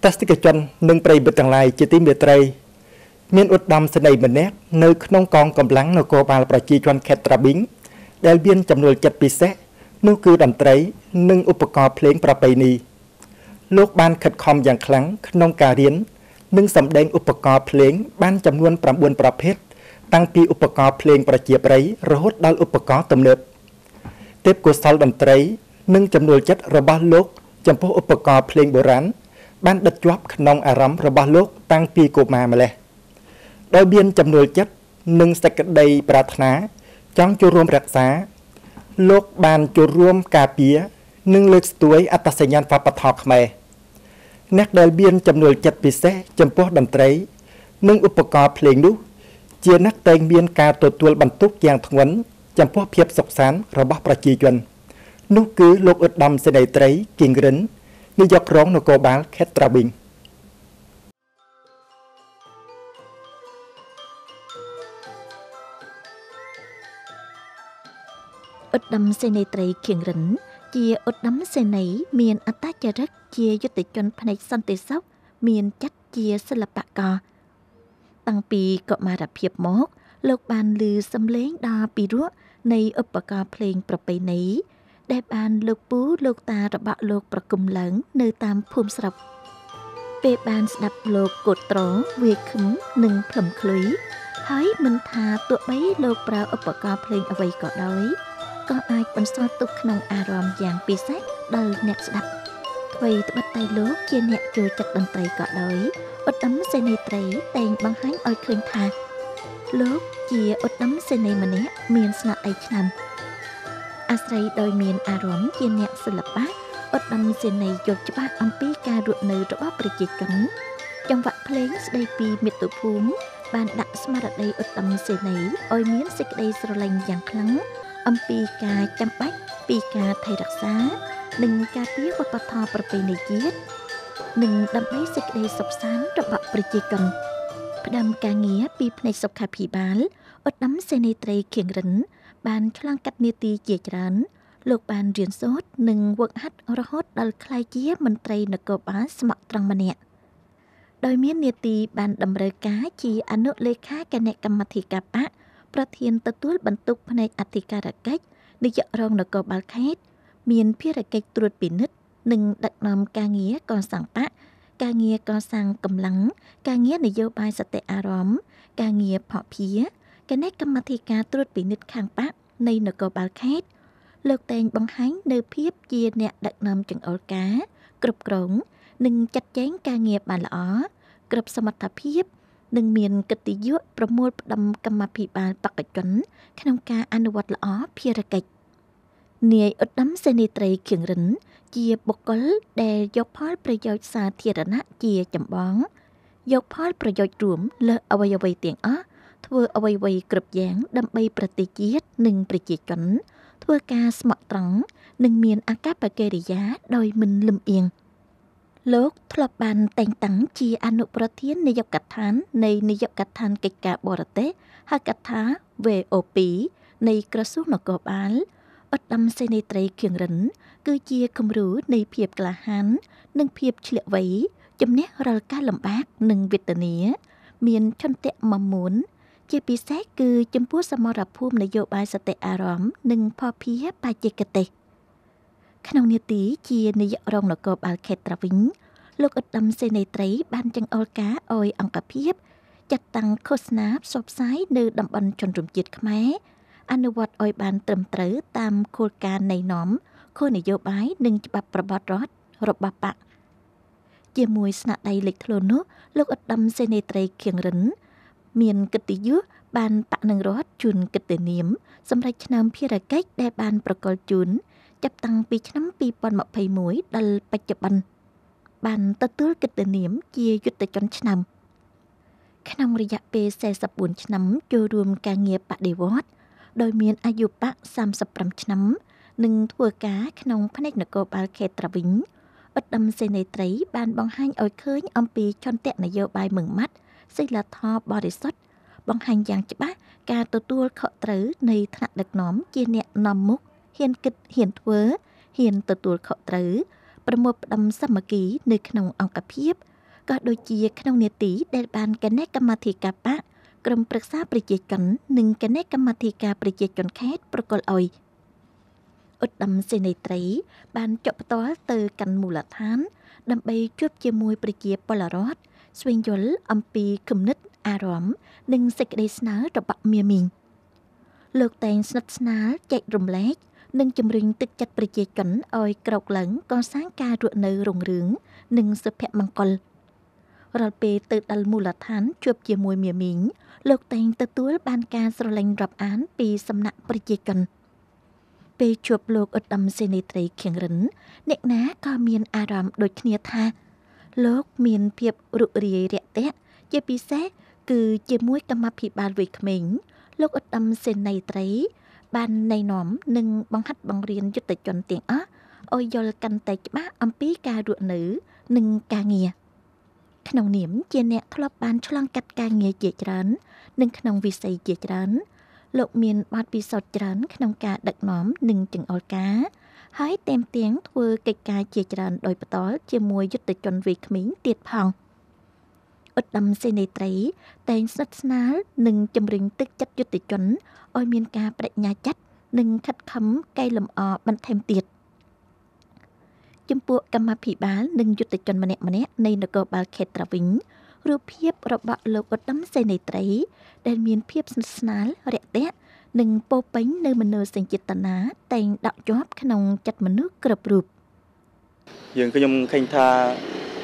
ទស្សនិកជននិងប្រិយមិត្តទាំងឡាយជាទីមេត្រីមានឧត្តមសេនីយ៍ម្នាក់នៅក្នុងកងកម្លាំងនគរបាលប្រជាជនខេត្តត្រាប៊ីងដែលមានចំនួនចិត្តពិសេសនោះគឺតន្ត្រីនិងឧបករណ៍ភ្លេងប្រពៃណីលោកបានខិតខំយ៉ាងខ្លាំងក្នុងការរៀននិងសម្ដែងឧបករណ៍ភ្លេងបានចំនួន9ប្រភេទតាំងពីឧបករណ៍ភ្លេងប្រជាប្រិយរហូតដល់ឧបករណ៍ទំនើបទេពកោសលតន្ត្រីនិងចំនួនចិត្តរបស់លោកចំពោះឧបករណ៍ភ្លេងបុរាណបានដិតជាប់ក្នុងអារម្មណ៍របស់លោកតាំងពីកុមារម្ល៉េះដោយមានចំនួនចិត្តនិងសេចក្តីប្រាថ្នាចង់ចូលរួមរក្សាលោកបានចូលរួមការពារនិងលើកស្ទួយអត្តសញ្ញាណវប្បធម៌ខ្មែរអ្នកដែលមានចំនួនចិត្តពិសេសចំពោះតន្ត្រីនិងឧបករណ៍ភ្លេងនោះជាអ្នកតែងមានការទទួលបន្ទុកយ៉ាងធ្ងន់ចំពោះភាពសុខសាន្តរបស់ប្រជាជននោះគឺលោកឧត្តមសេនីយ៍ត្រីគៀងរិននាយករងនគរបាលខេត្តត្រាប៊ីងឧត្តមសេនីយ៍ត្រីគៀងរិនជាឧត្តមសេនីយ៍មានអត្តចរិតជាយុទ្ធជនផ្នែកសន្តិសុខមានចិត្តជាសិល្បករតាំងពីកុមារភាពមកលោកបានឮសំឡេងដ៏ពីរោះនៃឧបករណ៍ភ្លេងប្រពៃណីដែលបានលោកពូលោកតារបស់លោកប្រគំឡើងនៅតាមភូមិស្រុកពេលបានស្ដាប់លោកកូត្រវាខឹមនិងផ្លឹមឃ្លុយហើយមិនថាទោះបីលោកប្រើឧបករណ៍ភ្លេងអ្វីក៏ដោយក៏អាចបន្សល់ទុកក្នុងអារម្មណ៍យ៉ាងពិសេសដល់អ្នកស្ដាប់អ្វីត្បិតតែលោកជាអ្នកចូលចិត្តតន្ត្រីក៏ដោយឧត្តមសេនីយ៍ត្រីតែងបង្ហាញឲ្យឃើញថាលោកជាឧត្តមសេនីយ៍ម្នាក់មានស្នាដៃឆ្នាំអាស្រ័យដោយមានអារម្មណ៍ជាអ្នកសិល្បៈឧត្តមសេនីយ៍យល់ច្បាស់អំពីការរស់នៅរបស់ប្រជាជនចង្វាក់ភ្លេងស្ដីពីមាតុភូមិបានដាក់ស្មារតីឧត្តមសេនីយ៍ឲ្យមានសេចក្តីស្រឡាញ់យ៉ាងខ្លាំងអំពីការចាំបាច់ពីការថែរក្សានិងការពារវប្បធម៌ប្រពៃណីជាតិនិងដើម្បីសេចក្តីសុខសាន្តរបស់ប្រជាជនផ្ដើមការងារពីផ្នែកសុខាភិបាលឧត្តមសេនីយ៍ត្រីគៀងរិនបានឆ្លងកាត់នាទីជាច្រើនលោកបានរៀនសូត្រនិងវឹកហាត់រហូតដល់ក្លាយជាមន្ត្រីនគរបាលស្មោះត្រង់ម្នាក់ដោយមាននាទីបានតម្រូវការជាអនុលេខាគណៈកម្មាធិការបក្សប្រធានទទួលបន្ទុកផ្នែកអធិការកិច្ចនាយករងនគរបាលខេត្តមានភារកិច្ចត្រួតពិនិត្យនិងដឹកនាំការងារកសាងបក្សការងារកសាងកម្លាំងការងារនយោបាយសតិអារម្មណ៍ការងារផភាគណៈកម្មាធិការត្រួតពិនិត្យខាងបក្សនៃនគរបាលខេត្តលោកតែងបង្ហាញនៅភាពជាអ្នកដឹកនាំចង្អុលការគ្រប់គ្រងនិងចាត់ចែងការងារបានល្អគ្រប់សមត្ថភាពនិងមានកិត្តិយសប្រមូលផ្ដុំកម្មាភិបាលបក្ខជនក្នុងការអនុវត្តល្អភារកិច្ចនាយឧត្តមសេនីយ៍ត្រីគៀងរិនជាបុគ្គលដែលយកផលប្រយោជន៍សាធារណៈជាចម្បងយកផលប្រយោជន៍រួមលើអ្វីៗទាំងអស់ធ្វើអ្វីៗគ្រប់យ៉ាងដើម្បីប្រទេសជាតិនិងប្រជាជនធ្វើការស្មោះត្រង់និងមានអាកប្បកិរិយាដោយមិនលំអៀងលោកធ្លាប់បានតែងតាំងជាអនុប្រធាននាយកដ្ឋាននៃនាយកដ្ឋានកិច្ចការបរទេសហៅកាត់ថា VOP នៃក្រសួងនគរបាលឧត្តមសេនីយ៍ត្រីគៀងរិនគឺជាគំរូនៃភាពក្លាហាននិងភាពឆ្លៀសវៃជំនះរាល់ការលំបាកនិងវេទនាមានឆន្ទៈមមួនជាពិសេសគឺចំពោះសមរភូមិនយោបាយសតិអារម្មណ៍និងភស្តុភារបច្ចេកទេសក្នុងនាទីជានាយករងនគរបាលខេត្តត្រាវិញលោកឧត្តមសេនីយ៍ត្រីបានចង្អុលការឲ្យអង្គភាពចាត់តាំងឃោសនាផ្សព្វផ្សាយនៅតំបន់ជនរួមជាតិខ្មែរអនុវត្តឲ្យបានត្រឹមត្រូវតាមគោលការណ៍ណែនាំគោលនយោបាយនិងច្បាប់របបរដ្ឋរបស់បក្សជាមួយស្នាដៃលេចធ្លោនោះលោកឧត្តមសេនីយ៍ត្រីគៀងរិនមានកិត្តិយសបានបក្សនឹងរដ្ឋជូនកិត្តិនាមសម្រាប់ឆ្នាំភារកិច្ចដែលបានប្រកល់ជូនចាប់តាំងពីឆ្នាំ2021ដល់បច្ចុប្បន្នបានទទួលកិត្តិនាមជាយុទ្ធជនឆ្នាំក្នុងរយៈពេល44ឆ្នាំចូលរួមការងារបដិវត្តន៍ដោយមានអាយុបក្ស35ឆ្នាំនិងធ្វើការក្នុងផ្នែកនគរបាលខេត្តត្រាវិញឧត្តមសេនីយ៍ត្រីបានបង្ហាញឲ្យឃើញអំពីឆន្ទៈនយោបាយម៉ឺងម៉ាត់សីលធម៌បរិសុទ្ធបង្ហាញយ៉ាងច្បាស់ការទទួលខុសត្រូវនៃថ្នាក់ដឹកនាំជាអ្នកនាំមុខហ៊ានគិតហ៊ានធ្វើហ៊ានទទួលខុសត្រូវប្រមូលផ្ដុំសាមគ្គីនៅក្នុងអង្គភាព ក៏ដូចជាក្នុងនេតិដែលបានគណៈកម្មាធិការបក្សក្រុមប្រឹក្សាប្រជាជននិងគណៈកម្មាធិការប្រជាជនខេត្តប្រគល់ឲ្យឧត្តមសេនីយ៍ត្រីបានចុះផ្ទាល់ទៅកាន់មូលដ្ឋានដើម្បីជួបជាមួយប្រជាពលរដ្ឋស្វែងយល់អំពីគំនិតអារម្មណ៍និងសេចក្តីស្នើរបស់មាមីងលោកតែងស្និទ្ធស្នាលចែករំលែកនិងជំរុញទឹកចិត្តប្រជាជនឲ្យក្រោកឡើងកសាងការរស់នៅរុងរឿងនិងសុភមង្គលរាល់ពេលទៅដល់មូលដ្ឋានជួបជាមួយមាមីងលោកតែងទទួលបានការស្រឡាញ់រាប់អានពីសំណាក់ប្រជាជនពេលជួបលោកឧត្តមសេនីយ៍ត្រីខៀងរិនអ្នកណាក៏មានអារម្មណ៍ដូចគ្នាថាលោកមានភាពរុរាយរាក់ទាក់ជាពិសេសគឺជាមួយកម្មាភិបាលវ័យក្មេងលោកឧត្តមសេនីយ៍ត្រីបានណែនាំនិងបង្ហាត់បង្រៀនយុទ្ធជនទាំងអស់ឲ្យយល់កាន់តែច្បាស់អំពីការរស់នៅនិងការងារក្នុងនាមជាអ្នកធ្លាប់បានឆ្លងកាត់ការងារជាច្រើននិងក្នុងវិស័យជាច្រើនលោកមានបទពិសោធន៍ច្រើនក្នុងការដឹកនាំនិងចង្អុលការហើយថែមទាំងធ្វើកិច្ចការជាច្រើនដោយផ្ទាល់ជាមួយយុទ្ធជនវ័យក្មេងទៀតផងឧត្តមសេនីយ៍ត្រីតែងស្និទ្ធស្នាលនិងជំរុញទឹកចិត្តយុទ្ធជនឲ្យមានការបដិញ្ញាចិត្តនិងខិតខំកែលម្អបន្ថែមទៀតចំពោះកម្មាភិបាលនិងយុទ្ធជនម្នាក់ៗនៃនគរបាលខេត្តត្រាវិញរូបភាពរបស់លោកឧត្តមសេនីយ៍ត្រីដែលមានភាពស្និទ្ធស្នាលរាក់ទាក់និងពោពេញនៅមនោសញ្ចេតនាតែងដក់ជាប់ក្នុងចិត្តមនុស្សគ្រប់រូបយើងខ្ញុំឃើញថា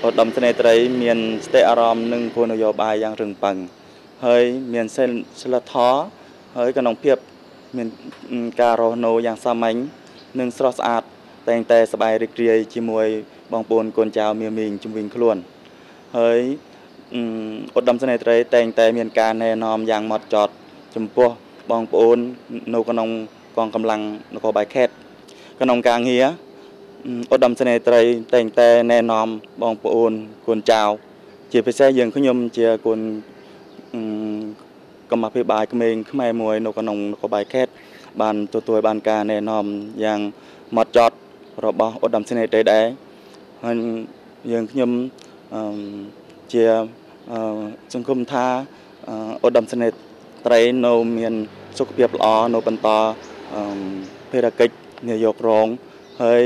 ឧត្តមសេនីយ៍ត្រីមានស្ថិរអារម្មណ៍និងគោលនយោបាយយ៉ាងរឹងប៉ឹងហើយមានសិលធម៌ហើយក្នុងភាពមានការរស់នៅយ៉ាងសាមញ្ញនិងស្រស់ស្អាតតែងតែសប្បាយរីករាយជាមួយបងប្អូនកូនចៅមាមីងជំវិញខ្លួនហើយឧត្តមសេនីយ៍ត្រីតែងតែមានការណែនាំយ៉ាងម៉ត់ចត់ចំពោះបងប្អូននៅក្នុងកងកម្លាំងនគរបាលខេត្តក្នុងការងារឧត្តមសេនីយ៍ត្រីតែងតែណែនាំបងប្អូនកូនចៅជាពិសេសយើងខ្ញុំជាកូនកម្មាភិបាលក្មេងខ្មែរមួយនៅក្នុងនគរបាលខេត្តបានទទួលបានការណែនាំយ៉ាងម៉ត់ចត់របស់ឧត្តមសេនីយ៍ត្រីដែរហើយយើងខ្ញុំជាសង្គមថាឧត្តមសេនីយ៍ត្រីនៅមានសុខភាពល្អនៅបន្តភារកិច្ចនាយករងហើយ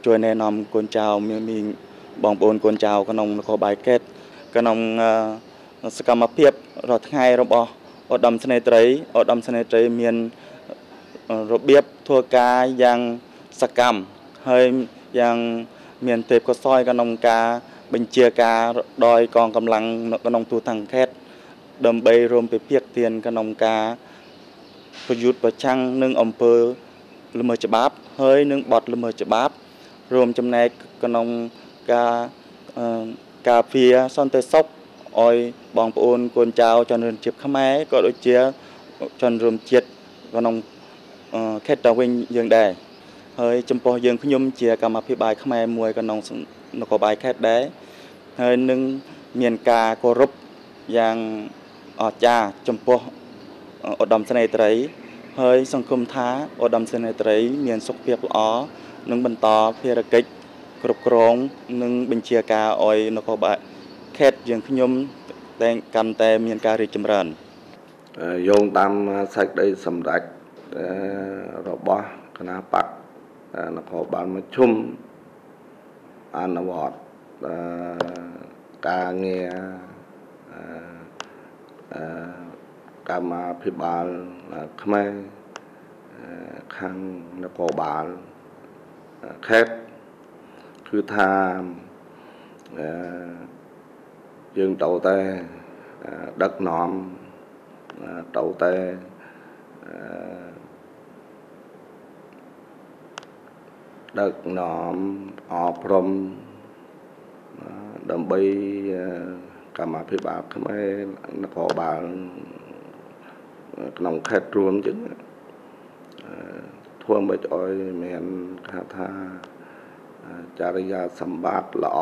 ជួយណែនាំកូនចៅមានបងប្អូនកូនចៅក្នុងនគរបាលខេត្តក្នុងសកម្មភាពរាល់ថ្ងៃរបស់ឧត្តមសេនីយ៍ត្រីឧត្តមសេនីយ៍ត្រីមានរបៀបធ្វើការយ៉ាងសកម្មហើយយ៉ាងមានទេពកោសល្យក្នុងការបញ្ជាការដោយកងកម្លាំងក្នុងទូទាំងខេត្តដើម្បីរួមពិភាក្សាទានក្នុងការប្រយុទ្ធប្រឆាំងនឹងអំពើល្មើសច្បាប់ហើយនឹងបទល្មើសច្បាប់រួមចំណែកក្នុងការការពារសន្តិសុខឲ្យបងប្អូនកូនចៅជនរួមជាតិខ្មែរក៏ដូចជាជនរួមជាតិក្នុងខេត្តតាវិញយើងដែរហើយចំពោះយើងខ្ញុំជាកម្មាភិបាលខ្មែរមួយក្នុងនគរបាលខេត្តដែរហើយនឹងមានការគោរពយ៉ាងអស្ចារ្យចំពោះឧត្តមសេនីយ៍ត្រីហើយសង្គមថាឧត្តមសេនីយ៍ត្រីមានសុខភាពល្អនិងបន្តភារកិច្ចគ្រប់គ្រងនិងបញ្ជាការឲ្យនគរបាលខេត្តយើងខ្ញុំតែងកាន់តែមានការរីកចម្រើនយោងតាមសេចក្តីសម្រេចរបស់គណៈបក្សនគរបាលមជ្ឈុំអនុវត្តការងារកម្មាភិបាលខ្មែរខាងនគរបាលខេត្តគឺថាយើងត្រូវតែដឹកនាំត្រូវតែដឹកនាំអប់រំដើម្បីកម្មាភិបាលខ្មែរនគរបាលក្នុងខេត្តរួមចឹងធ្វើមិនឲ្យមានគេថាចរិយាសម្បត្តិល្អ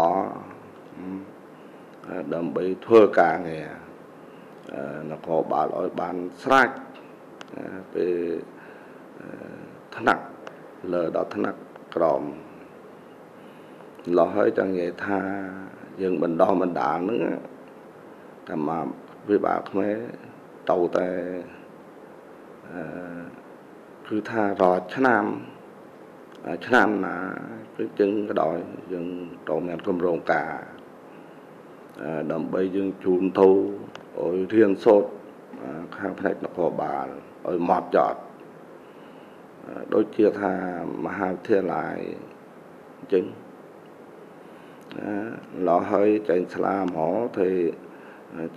ដើម្បីធ្វើការងារនគរបាលឲ្យបានស្រេចពេលថ្នាក់លើដល់ថ្នាក់ក្រោម លោះហើយចង់និយាយថាយើងបណ្ដោះបណ្ដាលហ្នឹងកម្មាភិបាលខ្មែរតោតែគឺថារាល់ឆ្នាំឆ្នាំណាគឺចឹងក៏ដោយយើងត្រូវមានគម្រោងការដើម្បីយើងជូនទៅឲ្យរៀនសូត្រខាងផ្នែកនគរបាលឲ្យម៉ត់ចត់ដូចជាថាមហាវិទ្យាល័យអញ្ចឹងឡោះហើយចេញស្លាមកthì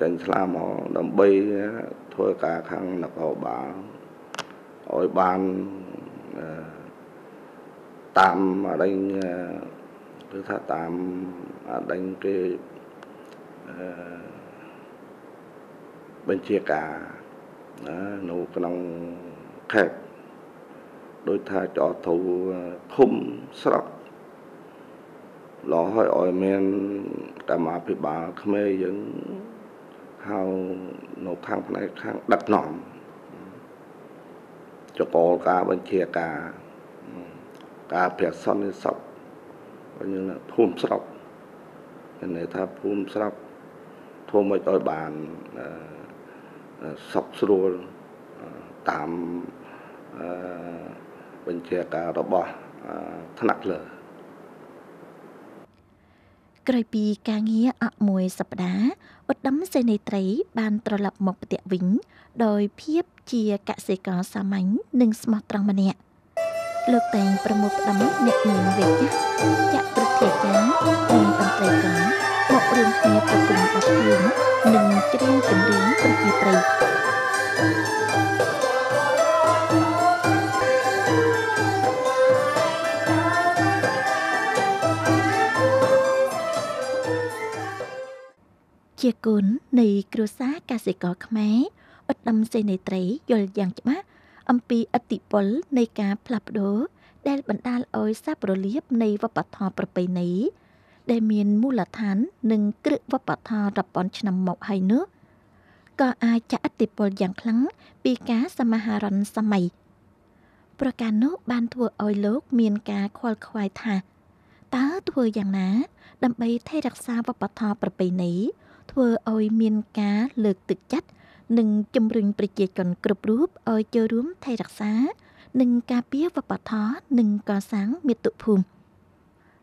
ចេញស្លាមកដើម្បីធ្វើការខាងនគរបាលឲ្យបានតាមអដេញគឺថាតាមអដេញគេបញ្ជាការនៅក្នុងខេត្តដោយថាចោទឃុំស្រុកឡោះឲ្យឲ្យមានកម្មាភិបាលខ្មែរយើងហៅនៅខាងផ្នែកខាងដឹកនាំចកលការបញ្ជាការការប្រាសន្តិសុខយើងភូមិស្រុកមានន័យថាភូមិស្រុកធ្វើមិនឲ្យបានសុខស្រួលតាមបញ្ជាការរបស់ថ្នាក់លើក្រោយពីការងារអក់មួយសប្តាហ៍ឧត្តមសេនីយ៍ត្រីបានត្រឡប់មកផ្ទះវិញដោយភាពជាកសិករសាមញ្ញនិងស្មោះត្រង់ម្នាក់លោកតែងប្រមូលផ្ដុំអ្នកមានវ័យចាស់ចក្រធាចារ្យនិងតន្ត្រីករមករួមគ្នាប្រគំបទភ្លេងនិងច្រៀងចម្រៀងប្រជាប្រិយជាកូននៃគ្រួសារកសិករខ្មែរឧត្តមសេនីយ៍ត្រីយល់យ៉ាងច្បាស់អំពីឥទ្ធិពលនៃការផ្លាស់ប្ដូរដែលបណ្ដាលឲ្យសារប្រលាបនៃវប្បធម៌ប្រពៃណីដែលមានមូលដ្ឋាននិងគ្រឹះវប្បធម៌រាប់ពាន់ឆ្នាំមកហើយនោះក៏អាចចាក់ឥទ្ធិពលយ៉ាងខ្លាំងពីការសមាហរណសម័យប្រការនោះបានធ្វើឲ្យលោកមានការខ្វល់ខ្វាយថាតើធ្វើយ៉ាងណាដើម្បីថែរក្សាវប្បធម៌ប្រពៃណីធ្វើឲ្យមានការលើកទឹកចិត្តនិងជំរុញប្រជាជនគ្រប់រូបឲ្យចូលរួមថែរក្សានិងការពារវប្បធម៌និងកសាងមាតុភូមិ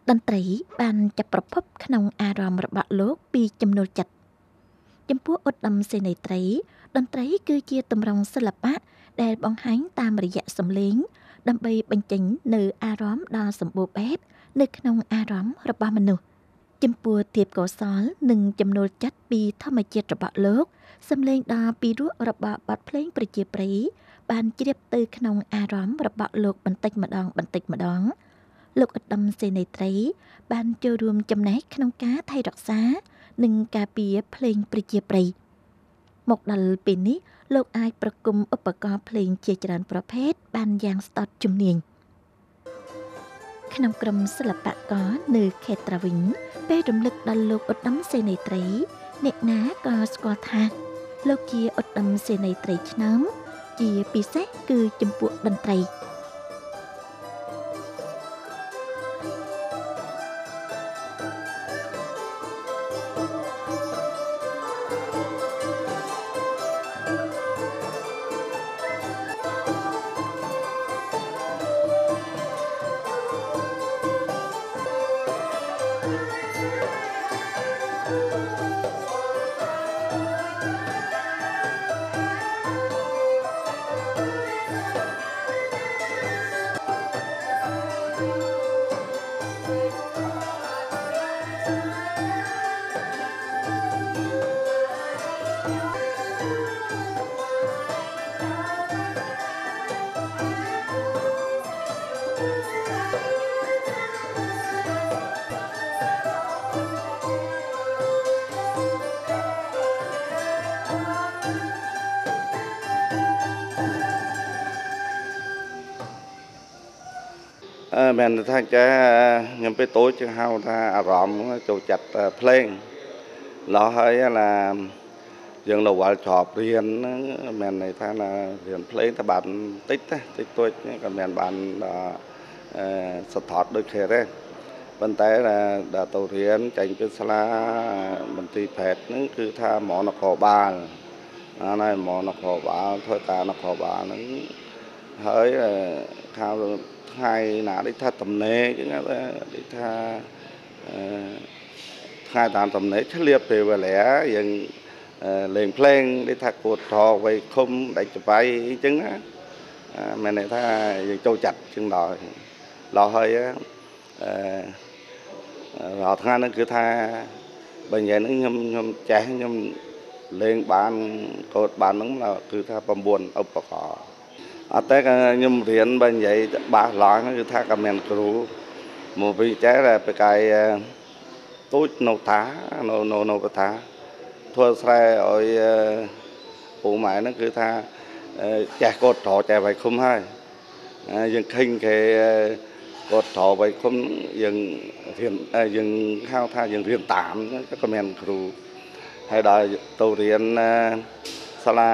តន្ត្រីបានចាប់ប្រភពក្នុងអារម្មណ៍របស់លោកពីចំណូលចិត្តចំពោះឧត្តមសេនីយ៍ត្រីតន្ត្រីគឺជាទម្រង់សិល្បៈដែលបង្ហាញតាមរយៈសម្លេងដើម្បីបញ្ចេញនៅអារម្មណ៍ដ៏សម្បូរបែបនៅក្នុងអារម្មណ៍របស់មនុស្សចំពោះទេពកោសលនិងចំណូលចិត្តពីធម្មជាតិរបស់លោកសម្លេងដ៏ពីរោះរបស់បទភ្លេងប្រជាប្រិយបានជ្រាបទៅក្នុងអារម្មណ៍របស់លោកបន្តិចម្ដងបន្តិចម្ដងលោកឧត្តមសេនីយ៍ត្រីបានចូលរួមចំណែកក្នុងការថែរក្សានិងការពារភ្លេងប្រជាប្រិយមកដល់ពេលនេះលោកអាចប្រគំឧបករណ៍ភ្លេងជាច្រើនប្រភេទបានយ៉ាងស្ទាត់ជំនាញក្នុងក្រុមសិល្បករនៅខេត្តត្រាវិញពេលរំលឹកដល់លោកឧត្តមសេនីយ៍ត្រីអ្នកណាក៏ស្គាល់ថាលោកជាឧត្តមសេនីយ៍ត្រីឆ្នើមជាពិសេសគឺចំពោះតន្ត្រី មែនថាចាខ្ញុំពេលតូចគេហៅថាអារម្មណ៍ចូលចិត្តភ្លេងឡោះហើយlàយើងនៅវល់ជាប់រៀនហ្នឹងមានន័យថាណារៀនភ្លេងតែបានតិចទេតិចតួចក៏មានបានសថតដូចគេទេ ប៉ុន្តែដល់ទៅរៀនចេញពីសាលាមន្ទីរពេទ្យហ្នឹងគឺថាហ្មងនគរបាលណាហ្មងនគរបាលធ្វើការនគរបាលហ្នឹងហើយថាថ្ងៃណាដូចថាតំណេចឹងដូចថាថ្ងៃតាមតំណេឆ្លៀតពេលវេលាយើងលេងភ្លេងដូចថាកូតថវៃឃុំដាច់ចបៃអញ្ចឹងណាមានន័យថាយើងចូលចាត់ជាងដល់ដល់ហើយរាល់ថ្ងៃហ្នឹងគឺថាបើនិយាយហ្នឹងខ្ញុំចេះខ្ញុំលេងបានកូតបានហ្នឹងគឺថា9ឧបករណ៍អត់តែខ្ញុំរៀនបើនិយាយបាសឡងគឺថាក៏មានគ្រូមកពីចេះតែបកាយទូចនៅថានៅនៅនៅកថាធ្វើស្រែឲ្យពូម៉ែហ្នឹងគឺថាចេះកូតត្រចេះវៃឃុំហើយយើងឃើញគេកូតត្រវៃឃុំយើងរៀនយើងហៅថាយើងរៀនតាមក៏មានគ្រូហើយដល់ទៅរៀនសាលា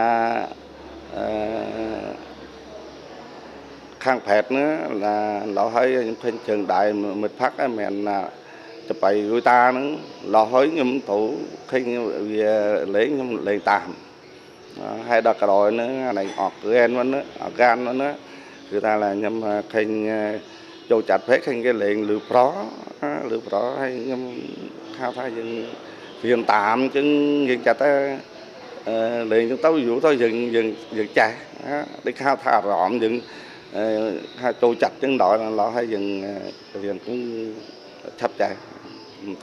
ខាងផែតហ្នឹងឡាឡោះហើយខ្ញុំឃើញជើងដៃមិត្តផាក់មានចបៃរួយតាហ្នឹងឡោះហើយខ្ញុំទៅឃើញវាលេងខ្ញុំលេងតាមហើយដល់ក្រោយហ្នឹងអានេះអកហ្គេនហ្នឹងអកានហ្នឹងគឺថាlàខ្ញុំឃើញចូលចាត់ពេកឃើញគេលេងលឺប្រលឺប្រហើយខ្ញុំហៅថាយើងរៀនតាមអញ្ចឹងយើងចាត់តែលេងអញ្ចឹងទៅយូរទៅយើងយើងយើងចេះដូចហៅថាអារម្មណ៍យើងហៅចូលចាត់អញ្ចឹងដល់ឡោះហើយយើងរៀនគឺឆាប់ចេះ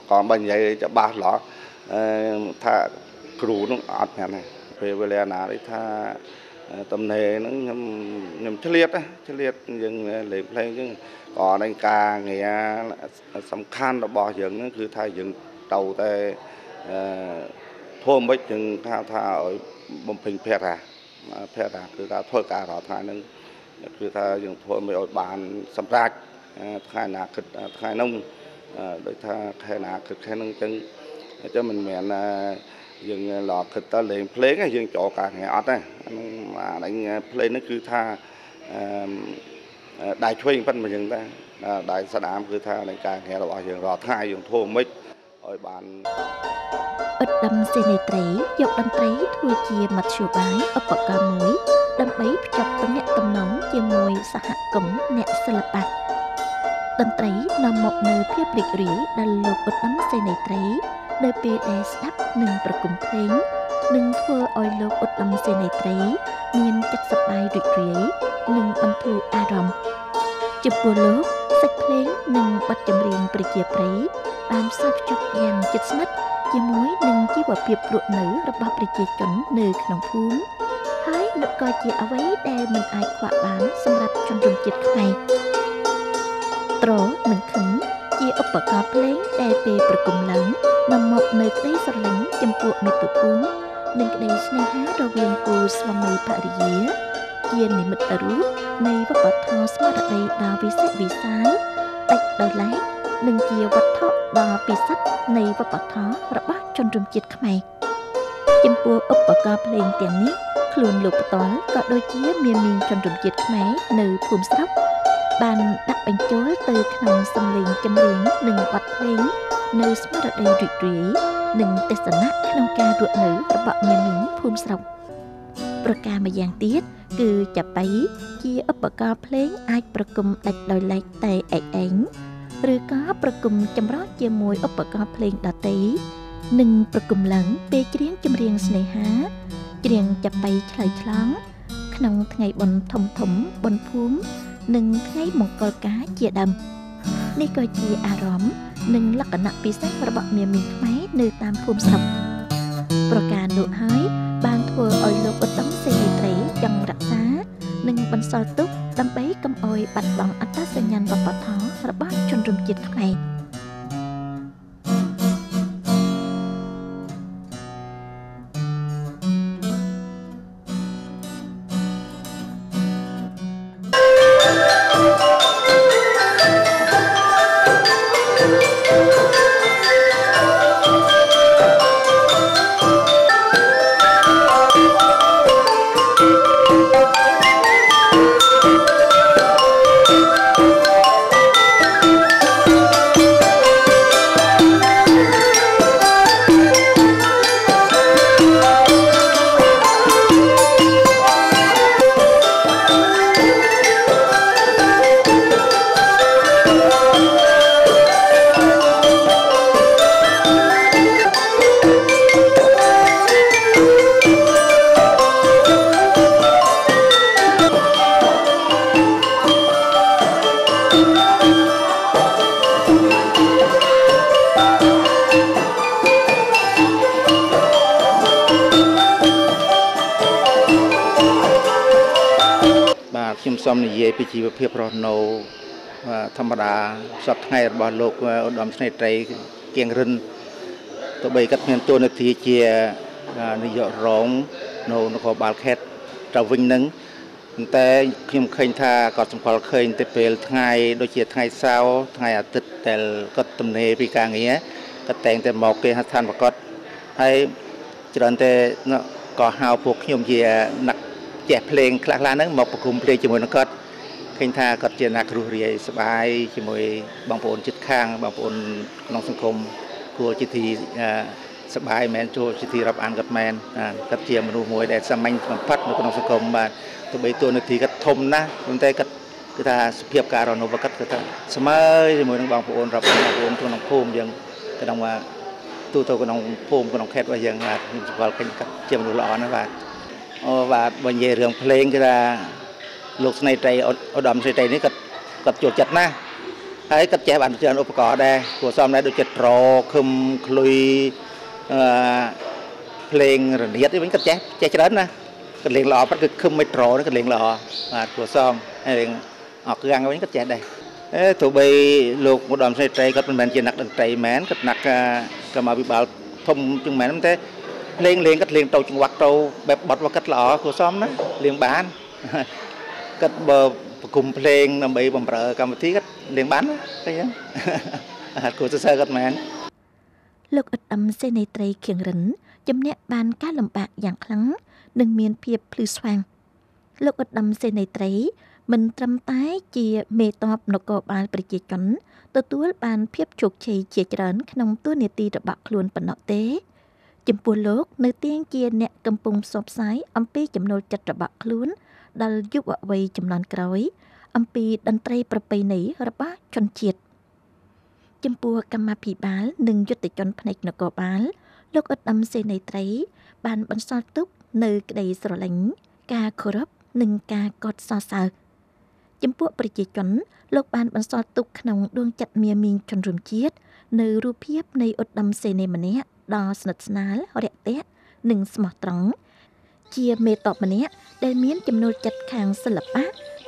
ក៏បើនិយាយច្បាស់ឡោះថាគ្រូនោះអត់មែនទេពេលវេលាណាដូចថាតំណេហ្នឹងខ្ញុំឆ្លៀតឆ្លៀតយើងលេងភ្លេងអញ្ចឹងក៏នឹងការងារសំខាន់របស់យើងហ្នឹងគឺថាយើងទៅតែធ្វើមិនយើងថាថាឲ្យបំពេញភរៈភរៈគឺថាធ្វើការរាល់ថ្ងៃហ្នឹងគឺថាយើងធ្វើមិនឲ្យបានសម្រេចថ្ងៃណាគិតថ្ងៃនោះដូចថាខែណាគិតខែហ្នឹងអញ្ចឹងអញ្ចឹងមិនមែនថាយើងឡគិតទៅលេងភ្លេងយើងចូលការងារអត់ទេហ្នឹងអានេះភ្លេងហ្នឹងគឺថាដៃឆ្វេងប៉ុណ្ណឹងដែរដៃស្ដាមគឺថានៃការងាររបស់យើងរាល់ថ្ងៃយើងធ្វើមិនឲ្យបានឧត្តមសេនីយ៍ត្រីយកតន្ត្រីធ្វើជាមធ្យោបាយឧបករណ៍មួយដើម្បីភ្ជាប់ទំនាក់ទំនងជាមួយសហគមន៍អ្នកសិល្បៈតន្ត្រីនាំមកនូវភាពរីករាយដល់លោកឧត្តមសេនីយ៍ត្រីនៅពេលដែលស្ដាប់និងប្រគំភ្លេងនឹងធ្វើឲ្យលោកឧត្តមសេនីយ៍ត្រីមានចិត្តសប្បាយរីករាយនិងបន្ធូរអារម្មណ៍ចំពោះលោកសាច់ភ្លេងនិងបទចម្រៀងប្រជាប្រិយបានផ្សារភ្ជាប់យ៉ាងជិតស្និទ្ធជាមួយនឹងជីវភាពរស់នៅរបស់ប្រជាជននៅក្នុងភូមិហើយនោះក៏ជាអ្វីដែលមិនអាចខ្វះបានសម្រាប់ជនរួមជាតិខ្មែរទ្រនិងខឹងជាឧបករណ៍ភ្លេងដែលពេលប្រគំឡើងនាំមកនៅក្តីស្រឡាញ់ចំពោះមាតុភូមិនិងក្តីស្នេហារវាងគូស្វាមីភរិយាជានិមិត្តរូបនៃវប្បធម៌ស្មារតីដ៏វិសេសវិសាលដាច់ដោយឡែកនិងជាវត្ថុដ៏ពិសិដ្ឋនៃវប្បធម៌របស់ជនរួមជាតិខ្មែរចំពោះឧបករណ៍ភ្លេងទាំងនេះខ្លួនលោកផ្ទាល់ក៏ដូចជាមានមីងជនរួមជាតិខ្មែរនៅភូមិស្រុកបានដាក់បញ្ចូលទៅក្នុងសម្លេងចម្រៀងនិងបទភ្លេងនៅស្មារតីរីករាយនិងទស្សនៈក្នុងការរស់នៅរបស់ញាមីងភូមិស្រុកប្រការម្យ៉ាងទៀតគឺចាប៉ីជាឧបករណ៍ភ្លេងអាចប្រគំដាច់ដោយឡែកតែឯកឯងឬក៏ប្រគំចម្រុះជាមួយឧបករណ៍ភ្លេងដទៃនិងប្រគំឡើងពេលច្រៀងចម្រៀងស្នេហាច្រៀងចាប៉ីឆ្លើយឆ្លងក្នុងថ្ងៃបុណ្យធំធំបុណ្យភូមិនិងថ្ងៃមង្គលការជាដើមនេះក៏ជាអារម្មណ៍និងលក្ខណៈពិសេសរបស់មាមីងខ្មែរនៅតាមភូមិស្រុកប្រការនោះហើយបានធ្វើឲ្យលោកឧត្តមសេនីយ៍ត្រីចង់រក្សានិងបន្សល់ទុកដើម្បីកុំឲ្យបាត់បង់អត្តសញ្ញាណវប្បធម៌របស់ជនរួមជាតិខ្មែរ Thank you. សូមនិយាយពីជីវភាពរស់នៅធម្មតាសពថ្ងៃរបស់លោកឧត្តមសេនីយ៍ត្រីគៀងរិនទោះបីគាត់មានតួនាទីជានាយករងនៅនគរបាលខេត្តត្រាវិញនឹងតែខ្ញុំឃើញថាគាត់សម្គាល់ឃើញទៅពេលថ្ងៃដូចជាថ្ងៃសៅរ៍ថ្ងៃអាទិត្យដែលគាត់ទំនេរពីការងារគាត់តែងតែមកគេហដ្ឋានប្រកបហើយច្រើនតែក៏ហៅពួកខ្ញុំជាអ្នកចេះភ្លេងខ្លះៗហ្នឹងមកប្រគំភ្លេងជាមួយនឹងគាត់ឃើញថាគាត់ជាអ្នករស់រាយសប្បាយជាមួយបងប្អូនជិតខាងបងប្អូនក្នុងសង្គមគួរជាទីសប្បាយមែនចូលជាទីរាប់អានគាត់មែនគាត់ជាមនុស្សមួយដែលសាមញ្ញបំផុតនៅក្នុងសង្គមបាទទោះបីតួនាទីគាត់ធំណាស់ប៉ុន្តែគាត់គឺថាសុភាពការរស់នៅរបស់គាត់គឺថាស្មើជាមួយនឹងបងប្អូនរាប់អានបងប្អូនក្នុងភូមិយើងក្នុងទូទៅក្នុងភូមិក្នុងខេត្តរបស់យើងបាទខ្ញុំស្គាល់ឃើញគាត់ជាមនុស្សល្អណាស់បាទអូបាទបើនិយាយរឿងភ្លេងគឺថាលោកស្នេហ៍ត្រីឧត្តមសេនីយ៍ត្រីនេះគាត់ចូលចិត្តណាស់ហើយគាត់ចេះបានច្រើនឧបករណ៍ដែរគួរសមដែរដូចជាត្រខឹមឃ្លុយភ្លេងរនាតវិញគាត់ចេះច្រើនណាស់គាត់លេងល្អប៉ុន្តែគឺខឹមមិនត្រនេះគាត់លេងល្អបាទគួរសមហើយលេងអកកាំងវិញគាត់ចេះដែរទោះបីលោកឧត្តមសេនីយ៍ត្រីគាត់មិនមែនជាអ្នកតន្ត្រីមែនគាត់អ្នកកម្មាភិបាលធំជាងមែនតែភ្លេងលេងគាត់លេងទៅចង្វាក់ទៅបែបបត់របស់គាត់ល្អគួរសមណាលេងបានគាត់បើប្រគំភ្លេងដើម្បីបំរើកម្មវិធីគាត់លេងបានណាឃើញអត់គួរសរសើរគាត់មែនលោកឧត្តមសេនីយ៍ត្រីខៀងរិនជំនះបានការលំបាកយ៉ាងខ្លាំងនិងមានភាពភ្លឺស្វាងលោកឧត្តមសេនីយ៍ត្រីមិនត្រឹមតែជាមេតបនគរបាលប្រជាជនទទួលបានភាពជោគជ័យជាច្រើនក្នុងតួនាទីរបស់ខ្លួនប៉ុណ្ណោះទេចំពោះលោកនៅទៀងជាអ្នកកំពុងផ្សព្វផ្សាយអំពីចំណូលចិត្តរបស់ខ្លួនដល់យុវវ័យចំនួនក្រោយអំពីតន្ត្រីប្រពៃណីរបស់ជនជាតិចំពោះកម្មាភិបាលនិងយុទ្ធជនផ្នែកនគរបាលលោកឧត្តមសេនីយ៍ត្រីបានបន្សល់ទុកនៅក្តីស្រឡាញ់ការគោរពនិងការកោតសរសើរចំពោះប្រជាជនលោកបានបន្សល់ទុកក្នុងដួងចិត្តមាមីងជនរួមជាតិនៅរូបភាពនៃឧត្តមសេនីយ៍ម្នាក់ដ៏ស្និទ្ធស្នាលរាក់ទាក់និងស្មោះត្រង់ជាមេតបម្នាក់ដែលមានចំណូលចិត្តខាងសិល្បៈ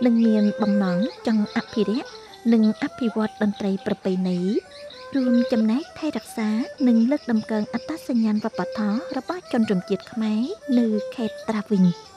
និងមានបំណងចង់អភិរក្សនិងអភិវឌ្ឍតន្ត្រីប្រពៃណីរួមចំណែកថែរក្សានិងលើកតម្កើងអត្តសញ្ញាណវប្បធម៌របស់ជនរួមជាតិខ្មែរនៅខេត្តត្រាវិញ។